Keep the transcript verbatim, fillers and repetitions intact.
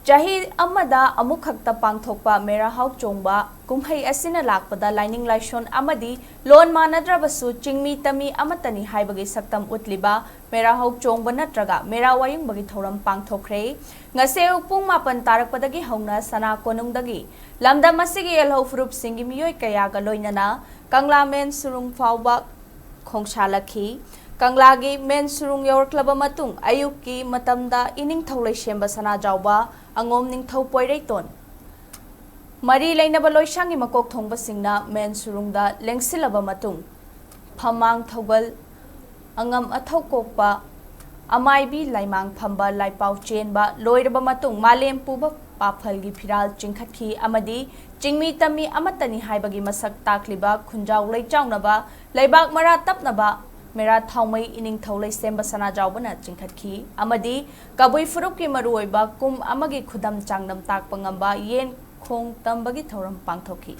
ꯆꯍꯤ ꯑꯃꯗ ꯑꯃꯨꯛꯈꯛꯇ ꯄꯥꯡꯊꯣꯛꯄ ꯃꯦꯔꯥ ꯍꯥꯎ ꯆꯣꯡꯕ ꯀꯨꯝꯍꯩ ꯑꯁꯤꯅ ꯂꯥꯛꯄꯗ ꯂꯥꯏꯅꯤꯡ ꯂꯥꯏꯁꯣꯟ ꯑꯃꯗꯤ ꯂꯣꯟ ꯃꯥꯟꯅꯗ꯭ꯔꯕꯁꯨ ꯆꯤꯡꯃꯤ ꯇꯝꯃꯤ ꯑꯃꯠꯇꯅꯤ ꯍꯥꯏꯕꯒꯤ ꯁꯛꯇꯝ ꯎꯠꯂꯤꯕ ꯃꯦꯔꯥ ꯍꯥꯎ ꯆꯣꯡꯕ ꯅꯠꯇ꯭ꯔꯒ ꯃꯦꯔꯥ ꯋꯥꯌꯨꯡꯕꯒꯤ ꯊꯧꯔꯝ ꯄꯥꯡꯊꯣꯛꯈ꯭ꯔꯦ꯫ ꯉꯁꯤ ꯑꯌꯨꯛ ꯄꯨꯡ ꯃꯥꯄꯟ ꯇꯥꯔꯛꯄꯗꯒꯤ ꯍꯧꯅ ꯁꯅꯥ ꯀꯣꯅꯨꯡꯗꯒꯤ ꯂꯝꯗꯝ ꯑꯁꯤꯒꯤ ꯌꯦꯜꯍꯧ ꯐꯨꯔꯨꯞꯁꯤꯡꯒꯤ ꯃꯤꯑꯣꯏ ꯀꯌꯥꯒ ꯂꯣꯏꯅꯅ ꯀꯪꯂꯥ ꯃꯦꯟ ꯁꯨꯔꯨꯡ ꯐꯥꯎꯕ ꯈꯣꯡꯁꯥꯜꯂꯛꯈꯤ꯫ ꯀꯪꯂꯥꯒꯤ ꯃꯦꯟ ꯁꯨꯔꯨꯡ ꯌꯧꯔꯛꯂꯕ ꯃꯇꯨꯡ ꯑꯌꯨꯛꯀꯤ ꯃꯇꯝꯗ ꯏꯅꯤꯡꯊꯧ ꯂꯩꯁꯦꯝꯕ ꯁꯅꯥꯖꯥꯎꯕ, ꯑꯉꯣꯝ ꯅꯤꯡꯊꯧ ꯄꯣꯏꯔꯩꯇꯣꯟ, ꯃꯔꯤ ꯂꯩꯅꯕ ꯂꯣꯏꯁꯪꯒꯤ ꯃꯀꯣꯛ ꯊꯣꯡꯕꯁꯤꯡꯅ ꯃꯦꯟ ꯁꯨꯔꯨꯡꯗ ꯂꯦꯡꯁꯤꯜꯂꯕ ꯃꯇꯨꯡ, ꯐꯝꯃꯥꯡ ꯊꯧꯒꯜ, ꯑꯉꯝ ꯑꯊꯧ ꯀꯣꯛꯄ, ꯑꯃꯥꯏꯕꯤ ꯂꯥꯏꯃꯥꯡ ꯐꯝꯕ ꯂꯥꯏꯄꯥꯎ ꯆꯦꯟꯕ ꯂꯣꯏꯔꯕ ꯃꯇꯨꯡ, ꯃꯥꯂꯦꯝ ꯄꯨꯕ ꯄꯥꯐꯜꯒꯤ ꯐꯤꯔꯥꯜ ꯆꯤꯡꯈꯠꯈꯤ ꯑꯃꯗꯤ ꯆꯤꯡꯃꯤ ꯇꯝꯃꯤ ꯑꯃꯠꯇꯅꯤ ꯍꯥꯏꯕꯒꯤ ꯃꯁꯛ ꯇꯥꯛꯂꯤꯕ ꯈꯨꯟꯖꯥꯎ ꯂꯩꯆꯥꯎꯅꯕ ꯂꯩꯕꯥꯛ ꯃꯔꯥ ꯇꯞꯅꯕ ꯃꯦꯔꯥ ꯊꯥꯎꯃꯩ ꯏꯅꯤꯡꯊꯧ ꯂꯩꯁꯦꯝꯕ ꯁꯅꯥꯖꯥꯎꯕꯅ ꯆꯤꯡꯈꯠꯈꯤ ꯑꯃꯗꯤ ꯀꯕꯨꯏ ꯐꯨꯔꯨꯞꯀꯤ ꯃꯔꯨꯑꯣꯏꯕ ꯀꯨꯝ ꯑꯃꯒꯤ ꯈꯨꯗꯝ ꯆꯥꯡꯗꯝ ꯇꯥꯛꯄ ꯉꯝꯕ ꯌꯦꯟ ꯈꯣꯡ ꯇꯝꯕꯒꯤ ꯊꯧꯔꯝ ꯄꯥꯡꯊꯣꯛꯈꯤ꯫